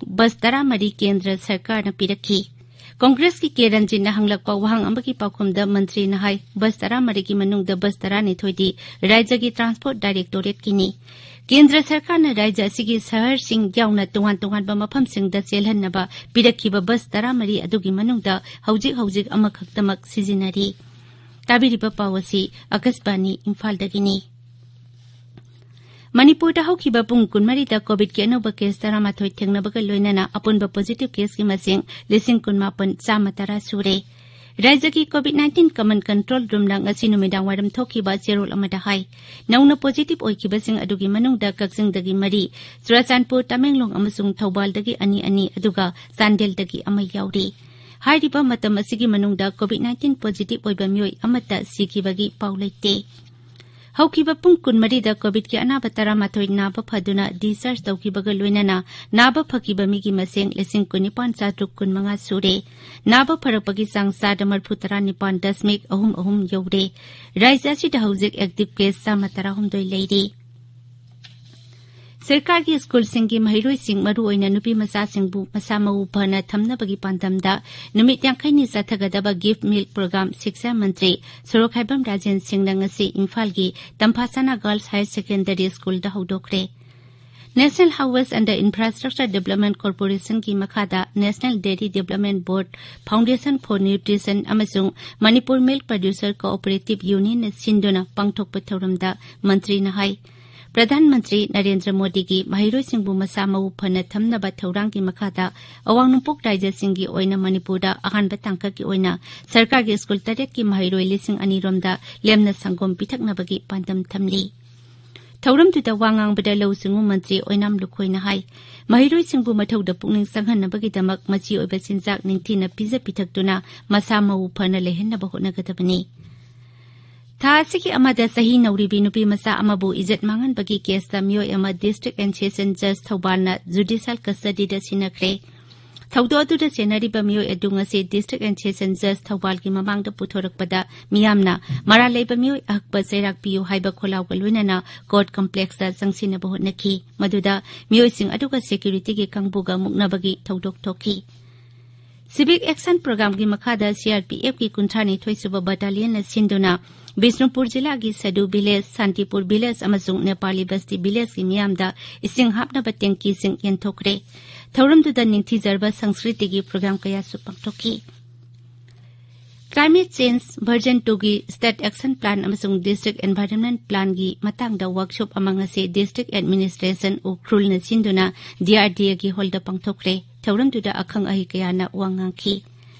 ꯕꯁ ꯇꯔꯥꯃꯔꯤ ꯀꯦꯟꯗ꯭ꯔ ꯁꯔꯀꯥꯔꯅ ꯄꯤꯔꯛꯈꯤ꯫ ꯀꯣꯡꯒ꯭ꯔꯦꯁꯀꯤ ꯀꯦ ꯔꯟꯖꯤꯠꯅ ꯍꯪꯂꯛꯄ ꯋꯥꯍꯪ ꯑꯃꯒꯤ ꯄꯥꯎꯈꯨꯝꯗ ꯃꯟꯇ꯭ꯔꯤꯅ ꯍꯥꯏ, ꯕꯁ ꯇꯔꯥꯃꯔꯤꯒꯤ ꯃꯅꯨꯡꯗ ꯕꯁ ꯇꯔꯥꯅꯤꯊꯣꯏꯗꯤ ꯔꯥꯖ꯭ꯌꯒꯤ ꯇ꯭ꯔꯥꯟꯁꯄꯣꯔꯠ ꯗꯥꯏꯔꯦꯛꯇꯣꯔꯦꯠꯀꯤꯅꯤ꯫ ꯀꯦꯟꯗ꯭ꯔ ꯁꯔꯀꯥꯔꯅ ꯔꯥꯖ꯭ꯌ ꯑꯁꯤꯒꯤ ꯁꯍꯔꯁꯤꯡ ꯌꯥꯎꯅ ꯇꯣꯉꯥꯟ ꯇꯣꯉꯥꯟꯕ ꯃꯐꯝꯁꯤꯡꯗ ꯆꯦꯜꯍꯟꯅꯕ ꯄꯤꯔꯛꯈꯤꯕ ꯕꯁ ꯇꯔꯥꯃꯔꯤ ꯑꯗꯨꯒꯤ ꯃꯅꯨꯡꯗ ꯍꯧꯖꯤꯛ ꯍꯧꯖꯤꯛ ꯑꯃꯈꯛꯇꯃꯛ ꯁꯤꯖꯤꯟꯅꯔꯤ꯫ ꯇꯥꯕꯤꯔꯤꯕ ꯄꯥꯎ ꯑꯁꯤ ꯑꯀꯥꯁꯕꯥꯅꯤ ꯏꯝꯐꯥꯜꯗꯒꯤꯅꯤ꯫ ꯃꯅꯤꯄꯨꯔꯗ ꯍꯧꯈꯤꯕ ꯄꯨꯡ ꯀꯨꯟꯃꯔꯤꯗ ꯀꯣꯚꯤꯗꯀꯤ ꯑꯅꯧꯕ ꯀꯦꯁ ꯇꯔꯥꯃꯥꯊꯣꯏ ꯊꯦꯡꯅꯕꯒ ꯂꯣꯏꯅꯅ ꯑꯄꯨꯟꯕ ꯄꯣꯖꯤꯇꯤꯚ ꯀꯦꯁꯀꯤ ꯃꯁꯤꯡ ꯂꯤꯁꯤꯡ ꯀꯨꯟꯃꯥꯄꯟ ꯆꯥꯝꯃ ꯇꯔꯥ ꯁꯨꯔꯦ꯫ ꯔꯥꯖ꯭ꯌꯒꯤ ꯀꯣꯚꯤꯗ ꯅꯥꯏꯟꯇꯤꯟ ꯀꯃꯟ ꯀꯟꯇ꯭ꯔꯣꯜ ꯔꯨꯝꯅ ꯉꯁꯤ ꯅꯨꯃꯤꯗꯥꯡ ꯋꯥꯏꯔꯝ ꯊꯣꯛꯈꯤꯕ ꯆꯦꯔꯣꯜ ꯑꯃꯗ ꯍꯥꯏ, ꯅꯧꯅ ꯄꯣꯖꯤꯇꯤꯚ ꯑꯣꯏꯈꯤꯕꯁꯤꯡ ꯑꯗꯨꯒꯤ ꯃꯅꯨꯡꯗ ꯀꯛꯆꯤꯡꯗꯒꯤ ꯃꯔꯤ, ꯆꯨꯔꯥꯆꯥꯟꯄꯨꯔ, ꯇꯃꯦꯡꯂꯣꯡ ꯑꯃꯁꯨꯡ ꯊꯧꯕꯥꯜꯗꯒꯤ ꯑꯅꯤ ꯑꯅꯤ, ꯑꯗꯨꯒ ꯆꯥꯟꯗꯦꯜꯗꯒꯤ ꯑꯃ ꯌꯥꯎꯔꯤ꯫ ꯍꯥꯏꯔꯤꯕ ꯃꯇꯝ ꯑꯁꯤꯒꯤ ꯃꯅꯨꯡꯗ ꯀꯣꯚꯤꯗ ꯅꯥꯏꯟꯇꯤꯟ ꯄꯣꯖꯤꯇꯤꯚ ꯑꯣꯏꯕ ꯃꯤꯑꯣꯏ ꯑꯃꯠꯇ ꯁꯤꯈꯤꯕꯒꯤ ꯄꯥꯎ ꯂꯩꯇꯦ꯫ ꯍꯧꯈꯤꯕ ꯄꯨꯡ ꯀꯨꯟꯃꯔꯤꯗ ꯀꯣꯚꯤꯗꯀꯤ ꯑꯅꯥꯕ ꯇꯔꯥꯃꯥꯊꯣꯏ ꯅꯥꯕ ꯐꯗꯨꯅ ꯗꯤꯁꯆꯥꯔꯖ ꯇꯧꯈꯤꯕꯒ ꯂꯣꯏꯅꯅ ꯅꯥꯕ ꯐꯈꯤꯕ ꯃꯤꯒꯤ ꯃꯁꯤꯡ ꯂꯤꯁꯤꯡ ꯀꯨꯟꯅꯤꯄꯥꯟ ꯆꯥꯇ꯭ꯔꯨꯛ ꯀꯨꯟꯃꯉꯥ ꯁꯨꯔꯦ꯫ ꯅꯥꯕ ꯐꯔꯛꯄꯒꯤ ꯆꯥꯡ ꯆꯥꯗ ꯃꯔꯤꯐꯨ ꯇꯔꯥꯅꯤꯄꯥꯟ ꯗꯁꯃꯤꯛ ꯑꯍꯨꯝ ꯑꯍꯨꯝ ꯌꯧꯔꯦ꯫ ꯔꯥꯖ꯭ꯌ ꯑꯁꯤꯗ ꯍꯧꯖꯤꯛ ꯑꯦꯛꯇꯤꯚ ꯀꯦꯁ ꯆꯥꯝꯃ ꯇꯔꯥꯍꯨꯝꯗꯣꯏ ꯂꯩꯔꯤ꯫ ꯁꯔꯀꯥꯔꯒꯤ ꯁ꯭ꯀꯨꯜꯁꯤꯡꯒꯤ ꯃꯍꯩꯔꯣꯏꯁꯤꯡ, ꯃꯔꯨꯑꯣꯏꯅ ꯅꯨꯄꯤ ꯃꯆꯥꯁꯤꯡꯕꯨ ꯃꯁꯥ ꯃꯎ ꯐꯅ ꯊꯝꯅꯕꯒꯤ ꯄꯥꯟꯗꯝꯗ ꯅꯨꯃꯤꯠ ꯌꯥꯡꯈꯩꯅꯤ ꯆꯠꯊꯒꯗꯕ ꯒꯤꯐ ꯃꯤꯜꯛ ꯄ꯭ꯔꯣꯒ꯭ꯔꯥꯝ ꯁꯤꯛꯁꯥ ꯃꯟꯇ꯭ꯔꯤ ꯁꯣꯔꯣꯛꯈꯥꯏꯕꯝ ꯔꯥꯖꯦꯟ ꯁꯤꯡꯅ ꯉꯁꯤ ꯏꯝꯐꯥꯜꯒꯤ ꯇꯝꯐꯥꯁꯅꯥ ꯒꯔꯜꯁ ꯍꯥꯌꯔ ꯁꯦꯀꯦꯟꯗꯔꯤ ꯁ꯭ꯀꯨꯜꯗ ꯍꯧꯗꯣꯛꯈ꯭ꯔꯦ꯫ National house and infrastructure development ꯀꯣꯔꯄꯣꯔꯦꯁꯟꯒꯤ ꯃꯈꯥꯗ national dairy development board, foundation for nutrition ꯑꯃꯁꯨꯡ ꯃꯅꯤꯄꯨꯔ ꯃꯤꯜꯛ ꯄ꯭ꯔꯗ꯭ꯌꯨꯁꯔ ꯀꯣꯑꯣꯄꯔꯦꯇꯤꯚ ꯌꯨꯅꯤꯌꯟꯅ ꯁꯤꯟꯗꯨꯅ ꯄꯥꯡꯊꯣꯛꯄ ꯊꯧꯔꯝꯗ ꯃꯟꯇ꯭ꯔꯤꯅ ꯍꯥꯏ, ꯄ꯭ꯔꯙꯥꯟ ꯃꯟꯇ꯭ꯔꯤ ꯅꯔꯦꯟꯗ꯭ꯔ ꯃꯣꯗꯤꯒꯤ ꯃꯍꯩꯔꯣꯏꯁꯤꯡꯕꯨ ꯃꯁꯥ ꯃꯎ ꯐꯅ ꯊꯝꯅꯕ ꯊꯧꯔꯥꯡꯒꯤ ꯃꯈꯥꯗ ꯑꯋꯥꯡ ꯅꯣꯡꯄꯣꯛ ꯔꯥꯖ꯭ꯌꯁꯤꯡꯒꯤ ꯑꯣꯏꯅ ꯃꯅꯤꯄꯨꯔꯗ ꯑꯍꯥꯟꯕ ꯇꯥꯡꯀꯛꯀꯤ ꯑꯣꯏꯅ ꯁꯔꯀꯥꯔꯒꯤ ꯁ꯭ꯀꯨꯜ ꯇꯔꯦꯠꯀꯤ ꯃꯍꯩꯔꯣꯏ ꯂꯤꯁꯤꯡ ꯑꯅꯤ ꯔꯣꯝꯗ ꯂꯦꯝꯅ ꯁꯪꯒꯣꯝ ꯄꯤꯊꯛꯅꯕꯒꯤ ꯄꯥꯟꯗꯝ ꯊꯝꯂꯤ꯫ ꯊꯧꯔꯝꯗꯨꯗ ꯋꯥ ꯉꯥꯡꯕꯗ ꯂꯧꯎ ꯁꯤꯡꯎ ꯃꯟꯇ꯭ꯔꯤ ꯑꯣꯏꯅꯥꯝ ꯂꯨꯈꯣꯏꯅ ꯍꯥꯏ, ꯃꯍꯩꯔꯣꯏꯁꯤꯡꯕꯨ ꯃꯊꯧꯗ ꯄꯨꯛꯅꯤꯡ ꯆꯪꯍꯟꯅꯕꯒꯤꯗꯃꯛ ꯃꯆꯤ ꯑꯣꯏꯕ ꯆꯤꯟꯖꯥꯛ ꯅꯤꯡꯊꯤꯅ ꯄꯤꯖ ꯄꯤꯊꯛꯇꯨꯅ ꯃꯁꯥ ꯃꯎ ꯐꯅ ꯂꯩꯍꯟꯅꯕ ꯍꯣꯠꯅꯒꯗꯕꯅꯤ꯫ ꯊꯥ ꯑꯁꯤꯒꯤ ꯑꯃꯗ ꯆꯍꯤ ꯅꯧꯔꯤꯕꯤ ꯅꯨꯄꯤ ꯃꯆꯥ ꯑꯃꯕꯨ ꯏꯖꯠ ꯃꯥꯡꯍꯟꯕꯒꯤ ꯀꯦꯁꯇ ꯃꯤꯑꯣꯏ ꯑꯃ ꯗꯤꯁꯇ꯭ꯔꯤꯛ ꯑꯦꯟ ꯁꯦꯁꯟ ꯖꯖ ꯊꯧꯕꯥꯜꯅ ꯖꯨꯗꯤꯁꯤꯌꯦꯜ ꯀꯁꯇꯗꯤꯗ ꯁꯤꯟꯅꯈ꯭ꯔꯦ꯫ ꯊꯧꯗꯣꯛ ꯑꯗꯨꯗ ꯆꯦꯟꯅꯔꯤꯕ ꯃꯤꯑꯣꯏ ꯑꯗꯨ ꯉꯁꯤ District and Session Judge ꯊꯧꯕꯥꯜꯒꯤ ꯃꯃꯥꯡꯗ ꯄꯨꯊꯣꯔꯛꯄꯗ ꯃꯤꯌꯥꯝꯅ ꯃꯔꯥꯜ ꯂꯩꯕ ꯃꯤꯑꯣꯏ ꯑꯍꯛꯄ ꯆꯩꯔꯥꯛ ꯄꯤꯌꯨ ꯍꯥꯏꯕ ꯈꯣꯜꯂꯥꯎꯒ ꯂꯣꯏꯅꯅ Court Complexꯇ ꯆꯪꯁꯤꯟꯅꯕ ꯍꯣꯠꯅꯈꯤ꯫ ꯃꯗꯨꯗ ꯃꯤꯑꯣꯏꯁꯤꯡ ꯑꯗꯨꯒ securityꯒꯤ ꯀꯥꯡꯕꯨꯒ ꯃꯨꯛꯅꯕꯒꯤ ꯊꯧꯗꯣꯛ ꯊꯣꯛꯈꯤ꯫ Civic Action Programꯒꯤ ꯃꯈꯥꯗ CRPFꯀꯤ ꯀꯨꯟꯊ꯭ꯔꯥ ꯅꯤꯊꯣꯏ ꯁꯨꯕ Battalionꯅ ꯁꯤꯟꯗꯨꯅ ꯕꯤꯁꯅꯨꯄꯨꯔ ꯖꯤꯂꯥꯒꯤ ꯁꯗꯨ Village, ꯁꯥꯟꯇꯤꯄꯨꯔ Village ꯑꯃꯁꯨꯡ ꯅꯦꯄꯥꯂꯤ ꯕꯁꯇꯤ Villageꯀꯤ ꯃꯤꯌꯥꯝꯗ ꯏꯁꯤꯡ ꯍꯥꯞꯅꯕ tankiꯁꯤꯡ ꯌꯦꯟꯊꯣꯛꯈ꯭ꯔꯦ꯫ ꯊꯧꯔꯝꯗꯨꯗ ꯅꯤꯡꯊꯤꯖꯔꯕ ꯁꯪꯁꯀ꯭ꯔꯤꯇꯤꯒꯤ program ꯀꯌꯥꯁꯨ ꯄꯥꯡꯊꯣꯛꯈꯤ꯫ Climate Change Version twoꯒꯤ State Action Plan ꯑꯃꯁꯨꯡ District Environment Planꯒꯤ ꯃꯇꯥꯡꯗ workshop ꯑꯃ ꯉꯁꯤ District Administration ꯎꯈ꯭ꯔꯨꯜꯅ ꯁꯤꯟꯗꯨꯅ DRDAꯒꯤ hallꯗ ꯄꯥꯡꯊꯣꯛꯈ꯭ꯔꯦ꯫ ꯊꯧꯔꯝꯗꯨꯗ ꯑꯈꯪ ꯑꯍꯩ ꯀꯌꯥꯅ ꯋꯥ ꯉꯥꯡꯈꯤ꯫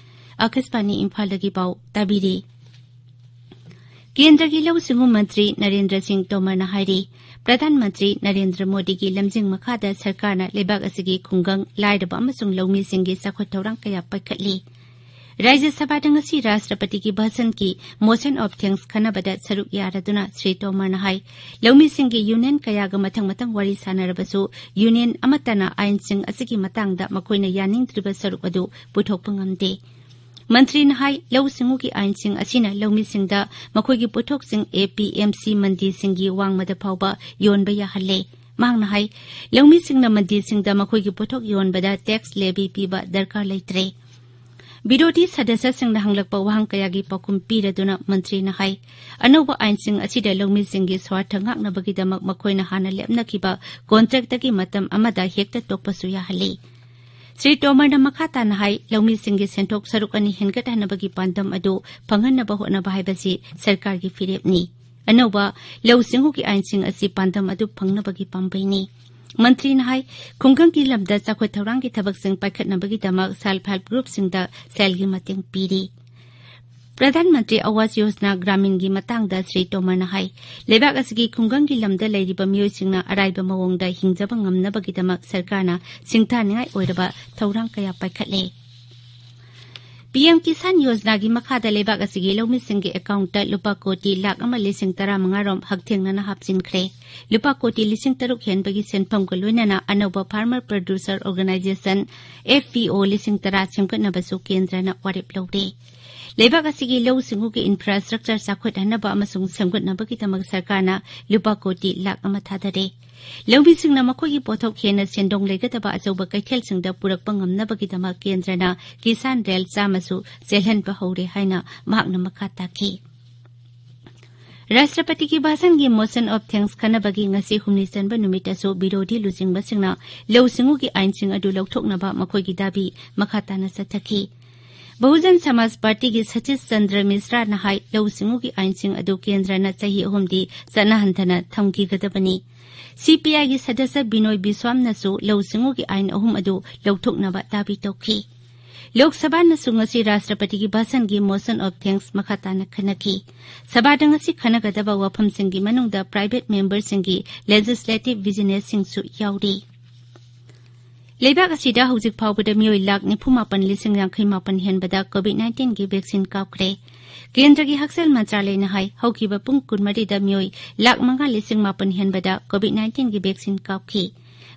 ꯑꯀꯥꯁꯕꯥꯅꯤ ꯏꯝꯐꯥꯜꯗꯒꯤ ꯄꯥꯎ ꯇꯥꯕꯤꯔꯤ꯫ ꯀꯦꯟꯗ꯭ꯔꯒꯤ ꯂꯧꯎ ꯁꯤꯡꯎ ꯃꯟꯇ꯭ꯔꯤ ꯅꯔꯦꯟꯗ꯭ꯔ ꯁꯤꯡ ꯇꯣꯃꯔꯅ ꯍꯥꯏꯔꯤ, ꯄ꯭ꯔꯙꯥꯟ ꯃꯟꯇ꯭ꯔꯤ ꯅꯔꯦꯟꯗ꯭ꯔ ꯃꯣꯗꯤꯒꯤ ꯂꯝꯖꯤꯡ ꯃꯈꯥꯗ ꯁꯔꯀꯥꯔꯅ ꯂꯩꯕꯥꯛ ꯑꯁꯤꯒꯤ ꯈꯨꯡꯒꯪ, ꯂꯥꯏꯔꯕ ꯑꯃꯁꯨꯡ ꯂꯧꯃꯤꯁꯤꯡꯒꯤ ꯆꯥꯎꯈꯠ ꯊꯧꯔꯥꯡ ꯀꯌꯥ ꯄꯥꯏꯈꯠꯂꯤ꯫ ꯔꯥꯖ꯭ꯌ ꯁꯚꯥꯗ ꯉꯁꯤ ꯔꯥꯁꯇ꯭ꯔꯄꯇꯤꯒꯤ ꯚꯥꯁꯟꯒꯤ Motion of Thanks ꯈꯟꯅꯕꯗ ꯁꯔꯨꯛ ꯌꯥꯔꯗꯨꯅ ꯁ꯭ꯔꯤ ꯇꯣꯃꯔꯅ ꯍꯥꯏ, ꯂꯧꯃꯤꯁꯤꯡꯒꯤ union ꯀꯌꯥꯒ ꯃꯊꯪ ꯃꯊꯪ ꯋꯥꯔꯤ ꯁꯥꯟꯅꯔꯕꯁꯨ union ꯑꯃꯠꯇꯅ ꯑꯥꯏꯟꯁꯤꯡ ꯑꯁꯤꯒꯤ ꯃꯇꯥꯡꯗ ꯃꯈꯣꯏꯅ ꯌꯥꯅꯤꯡꯗ꯭ꯔꯤꯕ ꯁꯔꯨꯛ ꯑꯗꯨ ꯄꯨꯊꯣꯛꯄ ꯉꯝꯗꯦ꯫ ꯃꯟꯇ꯭ꯔꯤꯅ ꯍꯥꯏ, ꯂꯧꯎ ꯁꯤꯡꯎꯒꯤ ꯑꯥꯏꯟꯁꯤꯡ ꯑꯁꯤꯅ ꯂꯧꯃꯤꯁꯤꯡꯗ ꯃꯈꯣꯏꯒꯤ ꯄꯣꯠꯊꯣꯛꯁꯤꯡ APMC ꯃꯟꯗꯤꯁꯤꯡꯒꯤ ꯋꯥꯡꯃꯗ ꯐꯥꯎꯕ ꯌꯣꯟꯕ ꯌꯥꯍꯜꯂꯦ꯫ ꯃꯍꯥꯛꯅ ꯍꯥꯏ, ꯂꯧꯃꯤꯁꯤꯡꯅ ꯃꯟꯗꯤꯁꯤꯡꯗ ꯃꯈꯣꯏꯒꯤ ꯄꯣꯠꯊꯣꯛ ꯌꯣꯟꯕꯗ tax levy ꯄꯤꯕ ꯗꯔꯀꯥꯔ ꯂꯩꯇ꯭ꯔꯦ꯫ ꯕꯤꯔꯣꯙꯤ ꯁꯗꯁ꯭ꯌꯁꯤꯡꯅ ꯍꯪꯂꯛꯄ ꯋꯥꯍꯪ ꯀꯌꯥꯒꯤ ꯄꯥꯎꯈꯨꯝ ꯄꯤꯔꯗꯨꯅ ꯃꯟꯇ꯭ꯔꯤꯅ ꯍꯥꯏ, ꯑꯅꯧꯕ ꯑꯥꯏꯟꯁꯤꯡ ꯑꯁꯤꯗ ꯂꯧꯃꯤꯁꯤꯡꯒꯤ ꯁ꯭ꯋꯥꯔꯊ ꯉꯥꯛꯅꯕꯒꯤꯗꯃꯛ ꯃꯈꯣꯏꯅ ꯍꯥꯟꯅ ꯂꯦꯞꯅꯈꯤꯕ contractꯇꯒꯤ ꯃꯇꯝ ꯑꯃꯗ ꯍꯦꯛꯇ ꯇꯣꯛꯄꯁꯨ ꯌꯥꯍꯜꯂꯤ꯫ ꯁ꯭ꯔꯤ ꯇꯣꯃꯔꯅ ꯃꯈꯥ ꯇꯥꯅ ꯍꯥꯏ, ꯂꯧꯃꯤꯁꯤꯡꯒꯤ ꯁꯦꯟꯊꯣꯛ ꯁꯔꯨꯛ ꯑꯅꯤ ꯍꯦꯟꯒꯠꯍꯟꯅꯕꯒꯤ ꯄꯥꯟꯗꯝ ꯑꯗꯨ ꯐꯪꯍꯟꯅꯕ ꯍꯣꯠꯅꯕ ꯍꯥꯏꯕꯁꯤ ꯁꯔꯀꯥꯔꯒꯤ ꯐꯤꯔꯦꯞꯅꯤ꯫ ꯑꯅꯧꯕ ꯂꯧꯎ ꯁꯤꯡꯎꯒꯤ ꯑꯥꯏꯟꯁꯤꯡ ꯑꯁꯤ ꯄꯥꯟꯗꯝ ꯑꯗꯨ ꯐꯪꯅꯕꯒꯤ ꯄꯥꯝꯕꯩꯅꯤ꯫ ꯃꯟꯇ꯭ꯔꯤꯅ ꯍꯥꯏ, ꯈꯨꯡꯒꯪꯒꯤ ꯂꯝꯗ ꯆꯥꯎꯈꯠ ꯊꯧꯔꯥꯡꯒꯤ ꯊꯕꯛꯁꯤꯡ ꯄꯥꯏꯈꯠꯅꯕꯒꯤꯗꯃꯛ self help groupꯁꯤꯡꯗ ꯁꯦꯜꯒꯤ ꯃꯇꯦꯡ ꯄꯤꯔꯤ꯫ ꯄ꯭ꯔꯙꯥꯟ ꯃꯟꯇ꯭ꯔꯤ ꯑꯋꯥꯁ ꯌꯣꯖꯅꯥ ꯒ꯭ꯔꯥꯃꯤꯟꯒꯤ ꯃꯇꯥꯡꯗ ꯁ꯭ꯔꯤ ꯇꯣꯃꯔꯅ ꯍꯥꯏ, ꯂꯩꯕꯥꯛ ꯑꯁꯤꯒꯤ ꯈꯨꯡꯒꯪꯒꯤ ꯂꯝꯗ ꯂꯩꯔꯤꯕ ꯃꯤꯑꯣꯏꯁꯤꯡꯅ ꯑꯔꯥꯏꯕ ꯃꯑꯣꯡꯗ ꯍꯤꯡꯖꯕ ꯉꯝꯅꯕꯒꯤꯗꯃꯛ ꯁꯔꯀꯥꯔꯅ ꯁꯤꯡꯊꯥꯅꯤꯡꯉꯥꯏ ꯑꯣꯏꯔꯕ ꯊꯧꯔꯥꯡ ꯀꯌꯥ ꯄꯥꯏꯈꯠꯂꯦ꯫ ꯄꯤ ꯑꯦꯝ ꯀꯤꯁꯥꯟ ꯌꯣꯖꯅꯥꯒꯤ ꯃꯈꯥꯗ ꯂꯩꯕꯥꯛ ꯑꯁꯤꯒꯤ ꯂꯧꯃꯤꯁꯤꯡꯒꯤ ꯑꯦꯀꯥꯎꯟꯠꯇ ꯂꯨꯄꯥ ꯀꯣꯇꯤ ꯂꯥꯈ ꯑꯃ ꯂꯤꯁꯤꯡ ꯇꯔꯥꯃꯉꯥ ꯔꯣꯝ ꯍꯛꯊꯦꯡꯅꯅ ꯍꯥꯞꯆꯤꯟꯈ꯭ꯔꯦ꯫ ꯂꯨꯄꯥ ꯀꯣꯇꯤ ꯂꯤꯁꯤꯡ ꯇꯔꯨꯛ ꯍꯦꯟꯕꯒꯤ ꯁꯦꯟꯐꯝꯒ ꯂꯣꯏꯅꯅ ꯑꯅꯧꯕ Farmer Producer Organisation, F P O, ꯂꯤꯁꯤꯡ ꯇꯔꯥ ꯁꯦꯝꯒꯠꯅꯕꯁꯨ ꯀꯦꯟꯗ꯭ꯔꯅ ꯋꯥꯔꯦꯞ ꯂꯧꯔꯦ꯫ ꯂꯩꯕꯥꯛ ꯑꯁꯤꯒꯤ ꯂꯧꯎ ꯁꯤꯡꯎꯒꯤ infrastructure ꯆꯥꯎꯈꯠꯍꯟꯅꯕ ꯑꯃꯁꯨꯡ ꯁꯦꯝꯒꯠꯅꯕꯒꯤꯗꯃꯛ ꯁꯔꯀꯥꯔꯅ ꯂꯨꯄꯥ ꯀꯣꯇꯤ ꯂꯥꯈ ꯑꯃ ꯊꯥꯗꯔꯦ꯫ ꯂꯧꯃꯤꯁꯤꯡꯅ ꯃꯈꯣꯏꯒꯤ ꯄꯣꯠꯊꯣꯛ ꯍꯦꯟꯅ ꯁꯦꯟꯗꯣꯡ ꯂꯩꯒꯗꯕ ꯑꯆꯧꯕ ꯀꯩꯊꯦꯜꯁꯤꯡꯗ ꯄꯨꯔꯛꯄ ꯉꯝꯅꯕꯒꯤꯗꯃꯛ ꯀꯦꯟꯗ꯭ꯔꯅ ꯀꯤꯁꯥꯟ ꯔꯦꯜ ꯆꯥꯝꯃꯁꯨ ꯆꯦꯜꯍꯟꯕ ꯍꯧꯔꯦ ꯍꯥꯏꯅ ꯃꯍꯥꯛꯅ ꯃꯈꯥ ꯇꯥꯈꯤ꯫ ꯔꯥꯁꯇ꯭ꯔꯄꯇꯤꯒꯤ ꯚꯥꯁꯟꯒꯤ Motion of Thanks ꯈꯟꯅꯕꯒꯤ ꯉꯁꯤ ꯍꯨꯝꯅꯤ ꯆꯟꯕ ꯅꯨꯃꯤꯠꯇꯁꯨ ꯕꯤꯔꯣꯙꯤ ꯂꯨꯆꯤꯡꯕꯁꯤꯡꯅ ꯂꯧꯎ ꯁꯤꯡꯎꯒꯤ ꯑꯥꯏꯟꯁꯤꯡ ꯑꯗꯨ ꯂꯧꯊꯣꯛꯅꯕ ꯃꯈꯣꯏꯒꯤ ꯗꯥꯕꯤ ꯃꯈꯥ ꯇꯥꯅ ꯆꯠꯊꯈꯤ꯫ ꯕꯍꯨꯖꯟ ꯁꯃꯥꯖ ꯄꯥꯔꯇꯤꯒꯤ ꯁꯇꯤꯁ ꯆꯟꯗ꯭ꯔ ꯃꯤꯁ꯭ꯔꯥꯅ ꯍꯥꯏ, ꯂꯧꯎ ꯁꯤꯡꯎꯒꯤ ꯑꯥꯏꯟꯁꯤꯡ ꯑꯗꯨ ꯀꯦꯟꯗ꯭ꯔꯅ ꯆꯍꯤ ꯑꯍꯨꯝꯗꯤ ꯆꯠꯅꯍꯟꯗꯅ ꯊꯝꯈꯤꯒꯗꯕꯅꯤ꯫ ꯁꯤ ꯄꯤ ꯑꯥꯏꯒꯤ ꯁꯗꯁ꯭ꯌ ꯕꯤꯅꯣꯏ ꯕꯤꯁ꯭ꯋꯥꯝꯅꯁꯨ ꯂꯧꯎ ꯁꯤꯡꯎꯒꯤ ꯑꯥꯏꯟ ꯑꯍꯨꯝ ꯑꯗꯨ ꯂꯧꯊꯣꯛꯅꯕ ꯗꯥꯕꯤ ꯇꯧꯈꯤ꯫ ꯂꯣꯛ ꯁꯚꯥꯅꯁꯨ ꯉꯁꯤ ꯔꯥꯁꯇ꯭ꯔꯄꯇꯤꯒꯤ ꯚꯥꯁꯟꯒꯤ Motion of Thanks ꯃꯈꯥ ꯇꯥꯅ ꯈꯟꯅꯈꯤ꯫ ꯁꯚꯥꯗ ꯉꯁꯤ ꯈꯟꯅꯒꯗꯕ ꯋꯥꯐꯝꯁꯤꯡꯒꯤ ꯃꯅꯨꯡꯗ private memberꯁꯤꯡꯒꯤ legislative businessꯁꯤꯡꯁꯨ ꯌꯥꯎꯔꯤ꯫ ꯂꯩꯕꯥꯛ ꯑꯁꯤꯗ ꯍꯧꯖꯤꯛ ꯐꯥꯎꯕꯗ ꯃꯤꯑꯣꯏ ꯂꯥꯈ ꯅꯤꯐꯨ ꯃꯥꯄꯟ ꯂꯤꯁꯤꯡ ꯌꯥꯡꯈꯩ ꯃꯥꯄꯟ ꯍꯦꯟꯕꯗ COVID nineteenꯒꯤ vaccine ꯀꯥꯞꯈ꯭ꯔꯦ꯫ ꯀꯦꯟꯗ꯭ꯔꯒꯤ ꯍꯛꯁꯦꯜ ꯃꯟꯇ꯭ꯔꯥꯂꯌꯅ ꯍꯥꯏ, ꯍꯧꯈꯤꯕ ꯄꯨꯡ ꯀꯨꯟꯃꯔꯤꯗ ꯃꯤꯑꯣꯏ ꯂꯥꯈ ꯃꯉꯥ ꯂꯤꯁꯤꯡ ꯃꯥꯄꯟ ꯍꯦꯟꯕꯗ COVID nineteenꯒꯤ vaccine ꯀꯥꯞꯈꯤ꯫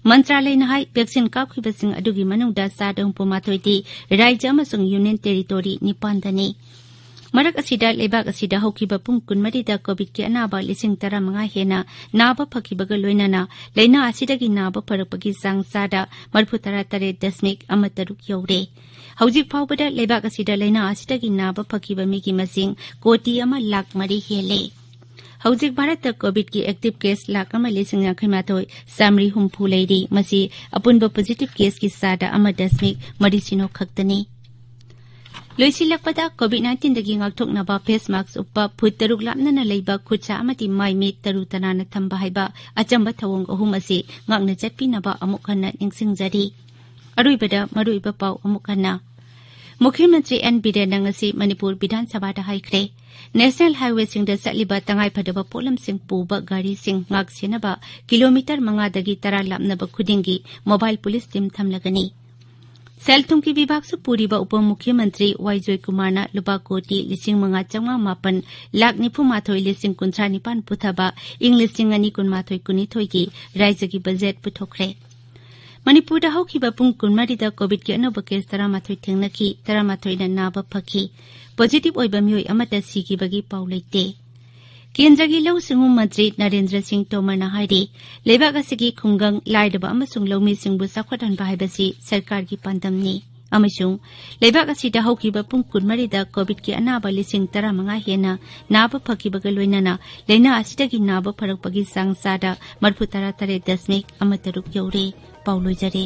ꯃꯟꯇ꯭ꯔꯥꯂꯌꯅ ꯍꯥꯏ, vaccine ꯀꯥꯞꯈꯤꯕꯁꯤꯡ ꯑꯗꯨꯒꯤ ꯃꯅꯨꯡꯗ ꯆꯥꯗ ꯍꯨꯝꯐꯨ ꯃꯥꯊꯣꯏꯗꯤ ꯔꯥꯖ꯭ꯌ ꯑꯃꯁꯨꯡ Union Territory ꯅꯤꯄꯥꯟꯗꯅꯤ꯫ ꯃꯔꯛ ꯑꯁꯤꯗ, ꯂꯩꯕꯥꯛ ꯑꯁꯤꯗ ꯍꯧꯈꯤꯕ ꯄꯨꯡ ꯀꯨꯟꯃꯔꯤꯗ COVIDꯀꯤ ꯑꯅꯥꯕ ꯂꯤꯁꯤꯡ ꯇꯔꯥꯃꯉꯥ ꯍꯦꯟꯅ ꯅꯥꯕ ꯐꯈꯤꯕꯒ ꯂꯣꯏꯅꯅ ꯂꯥꯏꯅꯥ ꯑꯁꯤꯗꯒꯤ ꯅꯥꯕ ꯐꯔꯛꯄꯒꯤ ꯆꯥꯡ ꯆꯥꯗ ꯃꯔꯤꯐꯨ ꯇꯔꯥ ꯇꯔꯦꯠ ꯗꯁꯃꯤꯛ ꯑꯃ ꯇꯔꯨꯛ ꯌꯧꯔꯦ꯫ ꯍꯧꯖꯤꯛ ꯐꯥꯎꯕꯗ ꯂꯩꯕꯥꯛ ꯑꯁꯤꯗ ꯂꯥꯏꯅꯥ ꯑꯁꯤꯗꯒꯤ ꯅꯥꯕ ꯐꯈꯤꯕ ꯃꯤꯒꯤ ꯃꯁꯤꯡ ꯀꯣꯇꯤ ꯑꯃ ꯂꯥꯈ ꯃꯔꯤ ꯍꯦꯜꯂꯦ꯫ ꯍꯧꯖꯤꯛ ꯚꯥꯔꯠꯇ COVIDꯀꯤ active case ꯂꯥꯈ ꯑꯃ ꯂꯤꯁꯤꯡ ꯌꯥꯡꯈꯩ ꯃꯥꯊꯣꯏ ꯆꯥꯃꯔꯤ ꯍꯨꯝꯐꯨ ꯂꯩꯔꯤ꯫ ꯃꯁꯤ ꯑꯄꯨꯟꯕ positive caseꯀꯤ ꯆꯥꯗ ꯑꯃ ꯗꯁꯃꯤꯛ ꯃꯔꯤ ꯁꯤꯅꯣ ꯈꯛꯇꯅꯤ꯫ ꯂꯣꯏꯁꯤꯜꯂꯛꯄꯗ, COVID nineteenꯗꯒꯤ ꯉꯥꯛꯊꯣꯛꯅꯕ face mask ꯎꯞꯄ, ꯐꯨꯠ ꯇꯔꯨꯛ ꯂꯥꯞꯅꯅ ꯂꯩꯕ, ꯈꯨꯠꯁꯥ ꯑꯃꯗꯤ ꯃꯥꯏ ꯃꯤꯠ ꯇꯔꯨ ꯇꯅꯥꯟꯅ ꯊꯝꯕ ꯍꯥꯏꯕ ꯑꯆꯝꯕ ꯊꯧꯑꯣꯡ ꯑꯍꯨꯝ ꯑꯁꯤ ꯉꯥꯛꯅ ꯆꯠꯄꯤꯅꯕ ꯑꯃꯨꯛ ꯍꯟꯅ ꯅꯤꯡꯁꯤꯡꯖꯔꯤ꯫ ꯑꯔꯣꯏꯕꯗ ꯃꯔꯨꯑꯣꯏꯕ ꯄꯥꯎ ꯑꯃꯨꯛ ꯍꯟꯅ꯫ ꯃꯨꯈ꯭ꯌ ꯃꯟꯇ꯭ꯔꯤ ꯑꯦꯟ ꯕꯤꯔꯦꯟꯅ ꯉꯁꯤ ꯃꯅꯤꯄꯨꯔ ꯕꯤꯙꯥꯟ ꯁꯚꯥꯗ ꯍꯥꯏꯈ꯭ꯔꯦ, national highwayꯁꯤꯡꯗ ꯆꯠꯂꯤꯕ ꯇꯉꯥꯏꯐꯗꯕ ꯄꯣꯠꯂꯝꯁꯤꯡ ꯄꯨꯕ ꯒꯥꯔꯤꯁꯤꯡ ꯉꯥꯛ ꯁꯦꯟꯅꯕ ꯀꯤꯂꯣꯃꯤꯇꯔ ꯃꯉꯥꯗꯒꯤ ꯇꯔꯥ ꯂꯥꯞꯅꯕ ꯈꯨꯗꯤꯡꯒꯤ mobile police team ꯊꯝꯂꯒꯅꯤ꯫ ꯁꯦꯜ ꯊꯨꯝꯒꯤ ꯕꯤꯚꯥꯒꯁꯨ ꯄꯨꯔꯤꯕ ꯎꯄ ꯃꯨꯈ꯭ꯌ ꯃꯟꯇ꯭ꯔꯤ ꯋꯥꯏ ꯖꯣꯏꯀꯨꯃꯥꯔꯅ ꯂꯨꯄꯥ ꯀꯣꯇꯤ ꯂꯤꯁꯤꯡ ꯃꯉꯥ ꯆꯥꯝꯃꯉꯥ ꯃꯥꯄꯟ ꯂꯥꯈ ꯅꯤꯐꯨ ꯃꯥꯊꯣꯏ ꯂꯤꯁꯤꯡ ꯀꯨꯟꯊ꯭ꯔꯥ ꯅꯤꯄꯥꯟ ꯄꯨꯊꯕ ꯏꯪ ꯂꯤꯁꯤꯡ ꯑꯅꯤ ꯀꯨꯟꯃꯥꯊꯣꯏ ꯀꯨꯟꯅꯤꯊꯣꯏꯒꯤ ꯔꯥꯏꯖ꯭ꯌꯒꯤ ꯕꯖꯦꯠ ꯄꯨꯊꯣꯛꯈ꯭ꯔꯦ꯫ ꯃꯅꯤꯄꯨꯔꯗ ꯍꯧꯈꯤꯕ ꯄꯨꯡ ꯀꯨꯟꯃꯔꯤꯗ ꯀꯣꯚꯤꯗꯀꯤ ꯑꯅꯧꯕ ꯀꯦꯁ ꯇꯔꯥꯃꯥꯊꯣꯏ ꯊꯦꯡꯅꯈꯤ, ꯇꯔꯥꯃꯥꯊꯣꯏꯅ ꯅꯥꯕ ꯐꯈꯤ꯫ ꯄꯣꯖꯤꯇꯤꯚ ꯑꯣꯏꯕ ꯃꯤꯑꯣꯏ ꯑꯃꯠꯇ ꯁꯤꯈꯤꯕꯒꯤ ꯄꯥꯎ ꯂꯩꯇꯦ꯫ ꯀꯦꯟꯗ꯭ꯔꯒꯤ ꯂꯧꯎ ꯁꯤꯡꯎ ꯃꯟꯇ꯭ꯔꯤ ꯅꯔꯦꯟꯗ꯭ꯔ ꯁꯤꯡ ꯇꯣꯃꯔꯅ ꯍꯥꯏꯔꯤ, ꯂꯩꯕꯥꯛ ꯑꯁꯤꯒꯤ ꯈꯨꯡꯒꯪ, ꯂꯥꯏꯔꯕ ꯑꯃꯁꯨꯡ ꯂꯧꯃꯤꯁꯤꯡꯕꯨ ꯆꯥꯎꯈꯠꯍꯟꯕ ꯍꯥꯏꯕꯁꯤ ꯁꯔꯀꯥꯔꯒꯤ ꯄꯥꯟꯗꯝꯅꯤ ꯑꯃꯁꯨꯡ ꯂꯩꯕꯥꯛ ꯑꯁꯤꯗ ꯍꯧꯈꯤꯕ ꯄꯨꯡ ꯀꯨꯟꯃꯔꯤꯗ ꯀꯣꯚꯤꯗꯀꯤ ꯑꯅꯥꯕ ꯂꯤꯁꯤꯡ ꯇꯔꯥꯃꯉꯥ ꯍꯦꯟꯅ ꯅꯥꯕ ꯐꯈꯤꯕꯒ ꯂꯣꯏꯅꯅ ꯂꯥꯏꯅꯥ ꯑꯁꯤꯗꯒꯤ ꯅꯥꯕ ꯐꯔꯛꯄꯒꯤ ꯆꯥꯡ ꯆꯥꯗ ꯃꯔꯤꯐꯨ ꯇꯔꯥ ꯇꯔꯦꯠ ꯗꯁꯃꯤꯛ ꯑꯃ ꯇꯔꯨꯛ ꯌꯧꯔꯦ꯫ ꯄꯥꯎ ꯂꯣꯏꯖꯔꯦ꯫